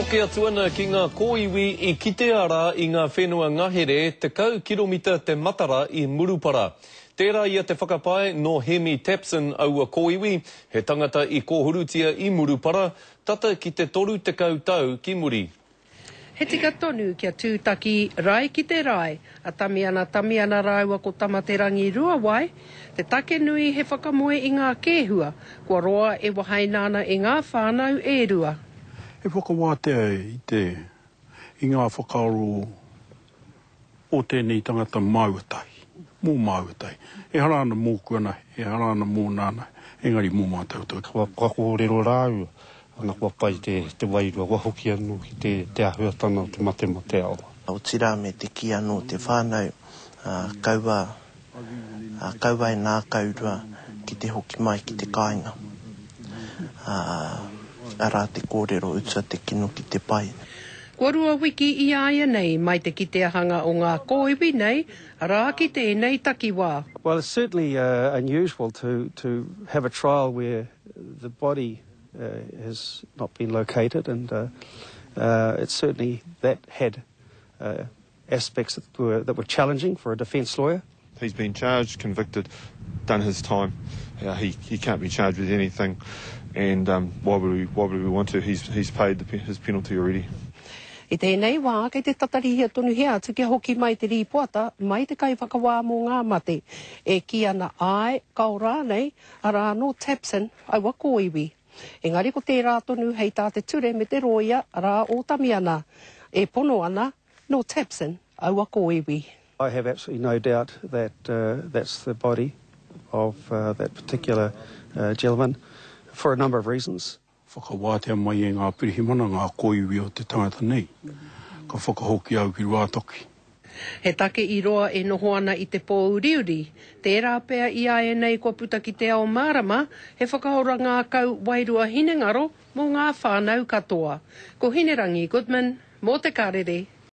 Hoki atu ana ki ngā kōiwi i kitea rā i ngā whenua ngahere 10 kiromita te matara i Murupara. Tērā ia te whakapae nō Hemi Tapson aua kōiwi, he tangata i kōhurutia i Murupara, tata ki te 30 tau ki muri. He tika tonu kia tūtaki rae ki te rae a Tamiana Tamiana rāua ko Tamaterangi Ruawai, te take nui he whakamoe i ngā kēhua kua roa e wahaina ana e ngā whānau e rua. He whakawātea i te, i ngā whakaaro o tēnei tangata māua tahi, mō māua tahi. Ehara ana mōku anahe, ehara ana mōna anahe, engari mō mātou tonu. Kua kōrero rāua, ana kua pai te wairua, kua hoki anō ki te āhuatanga o te matemateawa. Otirā me te kī anō te whānau, kaua, kaua e nākaurua ki te hoki mai ki te kāinga. Arā te kōrero utua te kino ki te pai. Kua rua wiki i āianei mai te kiteahanga o ngā kōiwi nei, arā ki tēnei takiwā. Well it's certainly unusual to to have a trial where the body has not been located and it's certainly that had aspects that were that were challenging for a defence lawyer. He's been charged, convicted, done his time. Uh, he, he can't be charged with anything and um, why would we, why would we want to? He's, he's paid the, his penalty already. I tēnei wā, kei te tatarihia tonuhia atu kia hoki mai te rīpoata mai te kaiwhakawā mō ngā mate, e kī ana āe, kao rānei, arā nō Tapson aua kōiwi. Engari ko tērā tonu hei tā te ture me te rōia, arā ō Tamiana, e pono ana, nō Tapson aua kōiwi. I have absolutely no doubt that that's the body of that particular gentleman for a number of reasons. Whakawātea mai e ngā pirihimana ngā kōiwi o te tangata nei, ka whakahoki au ki Ruātoki. He take i roa e noho ana i te pōuriuri, tērā pea i āianei kua puta ki te ao mārama, he whakaora ngākau, wairua hinengaro mō ngā whānau katoa. Ko Hinerangi Goodman mō Te Karere.